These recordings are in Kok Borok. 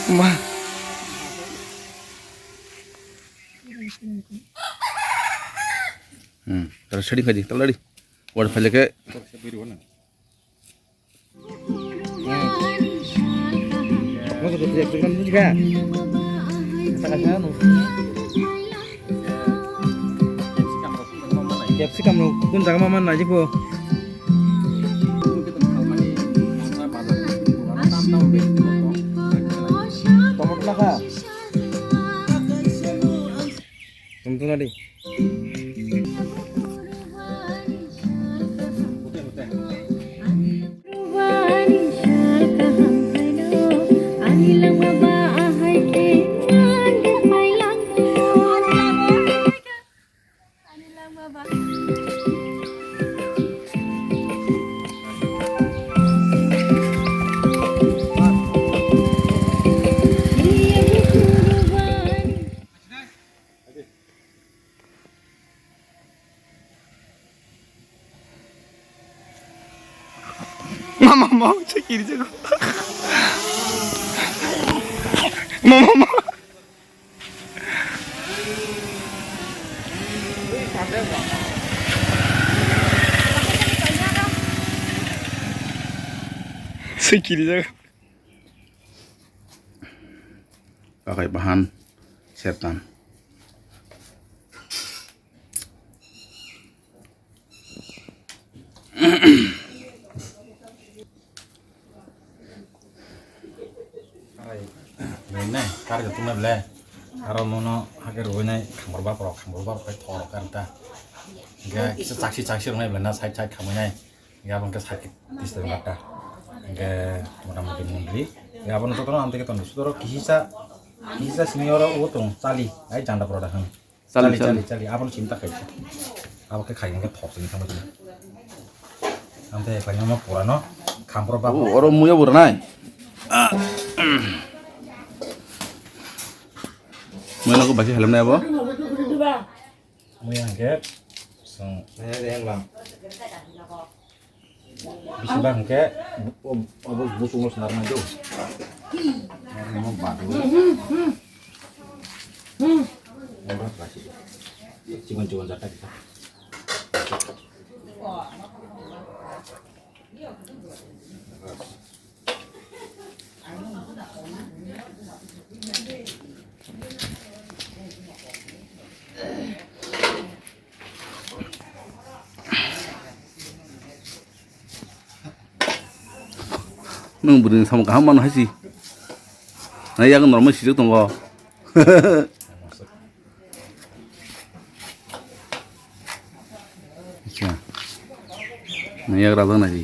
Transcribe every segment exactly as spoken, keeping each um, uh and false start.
Ma. Hmm, tara setting khai di, tala di. Wal phai leke. Capsicum rok kun jaga ma man nai jiko. Tomato na kha. Tum tum na di. Mama mau cekir jago. Mama mau. Cekir jago. Kakai bahan setan. Nai, kar ga tunai ble. Aro mono hake rwinai khambor bapro, khambor bapro kai thoro kar ta. Ga kisa chaksi chaksi rwnai ble na side side khamai nai. Ga bang ka sakit tis tong ta. Ga mota moti mundri. Ga bang to tono amte ke tono sudoro kihisa, kihisa sini oro o tong chali. Ai janda poro da hang. Chali, chali, chali, chali. Chali. Aboni chinta khai. Abo khe khai hwnkhe thok sini thangma sini. Amte khlaina ma pura no khampro ba. Oh, oro muya bura nai. Muya no ko basi halam nai abo. Muya hwnkhe song. Bisibak hwnkhe bo-, bo-, obo busungno swnarnai do. Omo badu. Omo klasi. Chikon chikon jata kita. Nwng bwrwini samung kaham mano hai si. Na yak normal sijak tongo. Acha. Na yak rajak nai si.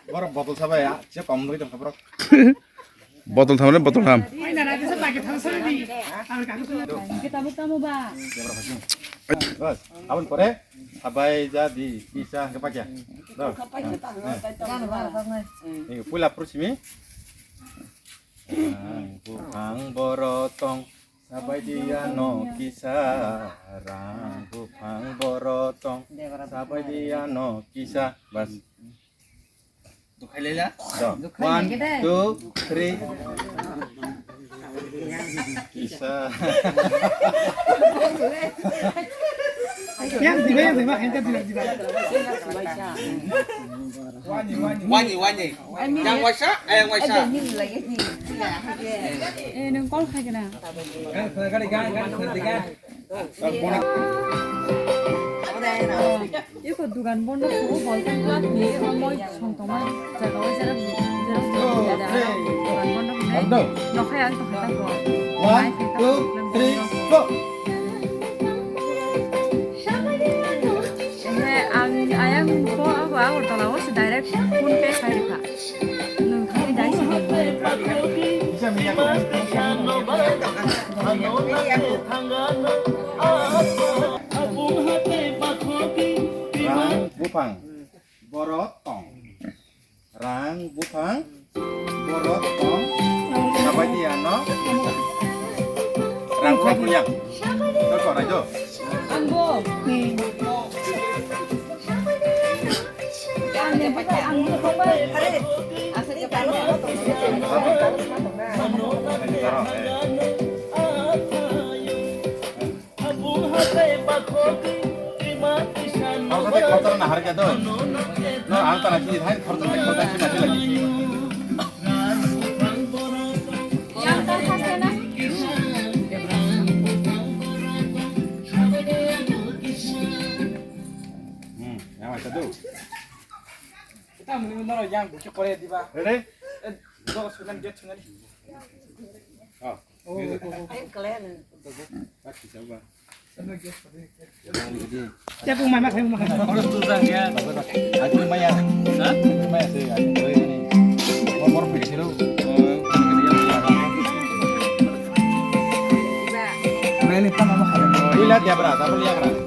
Borok botol sabai ya, se kom nugui tongkha borok. Botol tham re, botol tham. Bas, aboni pore sabai jadi kisa hwnkhe pakya. Bas. Puila phuru simi. Rang buphang borotong, sabai diya no kisa. Rang buphang borotong, sabai diya no kisa. Bas. One, two, three. Kisa. Yang diba, yang diba, yang diba. Wani, wani. Yang waisa, eh, yang waisa. Eh, nung call khai kena. Iko dugan bondo kubo bol kan plat ni omoi song tongma jaga o jera jera dugan bondo ni nokhai ang tongkha ta ko. One, two, three, go. He ang ayang ko abo Agartala o se direct phone pay khai rikha. Nung thani dai si. Buphang, borok tong. Rang buphang, borok tong. Sabai di ano. Rang buphang punya. Kau kau rajo. Ang bo. Ang bo, ang bo. Ang bo. Ang bo, ang bo. Hmm, yang macam tu. Kita mungkin norok yang bucuk kore diba. Ready? Eh, dos sunan dia sunan. Oh. Ayo, kalian. Tepung mana kayak mana? Aku maya. Hah? Aku maya sih, aku ini. Mau mau pergi sini. Ini apa nama? Wila dia berapa? Apa dia berapa?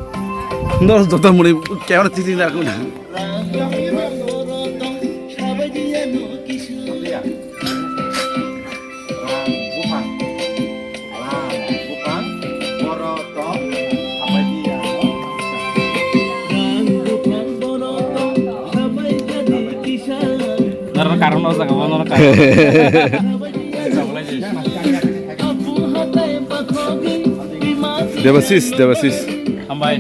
Dos dota mulai kayak orang titi aku. Rang buphang. Rang buphang. Borok tong. Sabai di ano. Nara karon no jaga, nara karon. Devasis, Devasis. Hambai.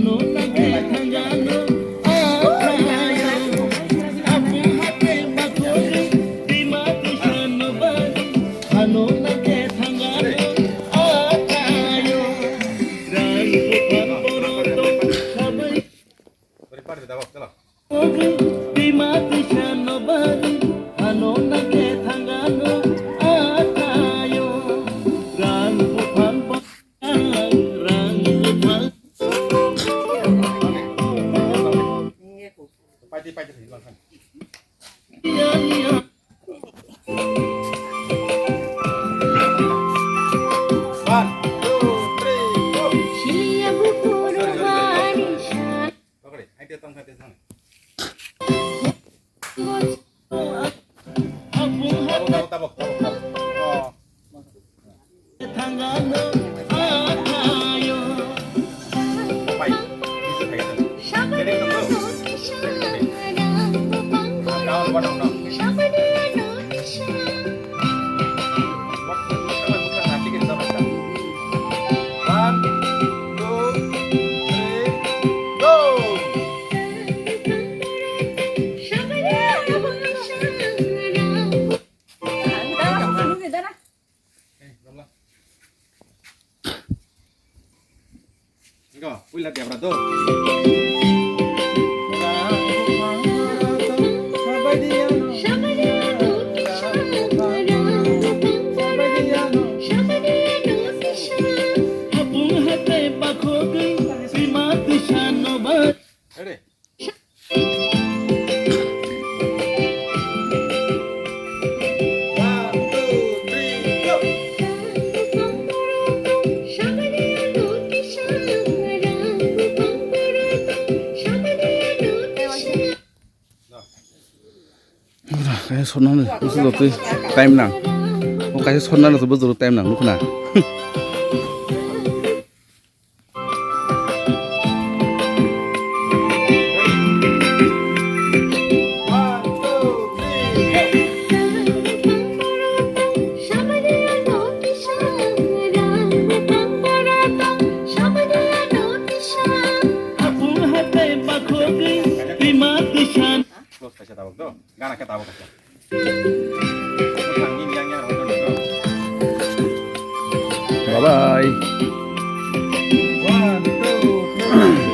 One, two, three, go. Sorry, sorry, sorry. Pagade, hai dia tong, hai dia tong. Tabok, tabok, tabok, tabok, tabok. Oh. Pai. Ready, go. Down, bottom, down. One, two, three, go! Go, puila debra do. Ready? Kaisa sornani busu jotoi time nang. O kaisa sornani busu jotoi time nang, nukho na. Close kaisa tabuk do. Gana khe tabuk kaisa. Bye bye. One, two, three.